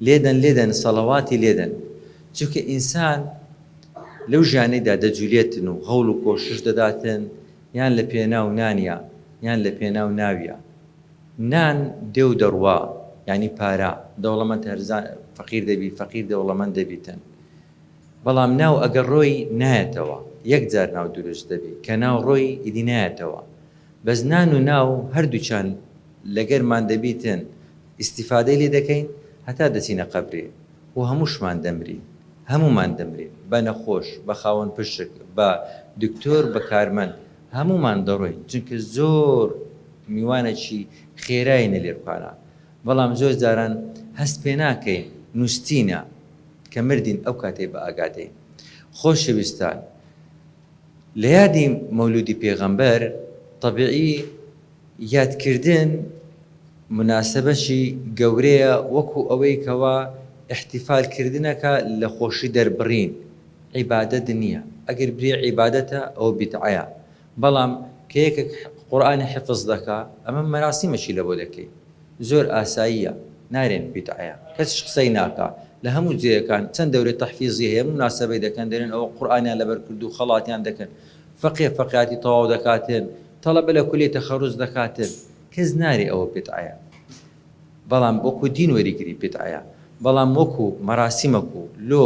لێدەن لێدەن سەڵەواتی لێدەن چونکە ئینسان لەو ژیانەیدا دەجولێتن و هەوڵ و کۆشش دەداتن یان لە پێناو نانیا یان لە پێناو ناویا نان دێ و دەڕوا یانی پارە دەوڵەمەند هەرزان فەقیر دەبی فەقیر دەوڵەمەند دەبیتن بەڵام ناو ئەگەر ڕۆی نایەتەوە یەک جار ناو دروست دەبی کە ناو ڕۆی ئیدی نایەتەوە بەس نان و ناو هەردووکیان لەگەرمان دەبیتن ئیستیفادەی لێ دەکەین هەتا دەچینە قەبرێ و هەمووشمان دەمرین هەموومان دەمرین بە نەخۆش بە خاوەن پشک بە دکتۆر بە کارمەند هەموومان دەڕۆین چونکە زۆر میوانەکی خێراینە لێرکانە بەڵام زۆر جاران هەست پێ ناکەین نوستینە کە مردین ئەو کاتەی بە ئاگا دێین خۆشەویستان لە یادی مەولودی پێغەمبەر تەبیعی یادکردن موناسەبەکی گەورەیە وەکو ئەوەی کەوا ئیحتیفال کردنەکە لە خۆشی دەربڕین عیبادەت نیە ئەگەر برێ عیبادەتە ئەوە بیدعەیە بەڵام کە یەکێک قورئانی حفظ دەکا ئەمە مەراسیمەکی لەبۆ دەکەی زۆر ئاساییە نارێن بیدعەیە کەسیش قسەی ناکا لە هەموو جێیەکان چەند دەورەی تەحفیزی هەیە موناسەبەی دەکەن دەرێن ئەوە قورئانیان لەبەر کرد و خەڵاتیان دەکەن فەقێ فەقیاتی تەواو دەکاتن تەڵەبە لە کولیە تەخەروج دەکاتن کەس نارێ ئەوە بیدعەیە بەڵام وەکو دین وەریگری بیدعەیە بەڵام وەکو مەراسیمەک و لۆ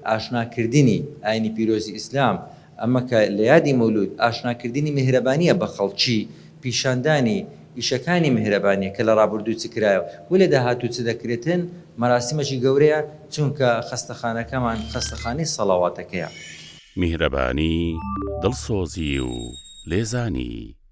ئاشنا کردنی ئاینی پیرۆزی ئیسلام ئەمە کە لە یادی مەولود ئاشنا کردنی میهرەبانیە بە خەڵکی پیشاندانی ئیشەکانی میهرەبانیە کە لە ڕابردوو چ کرایە و لە داهاتوو چ دەکرێتن مەراسیمەکی گەورەیە چونکە خەستەخانەکەمان خەستەخانەی سەڵەواتەکەیە. میهرەبانی، دڵسۆزی و لێزانی.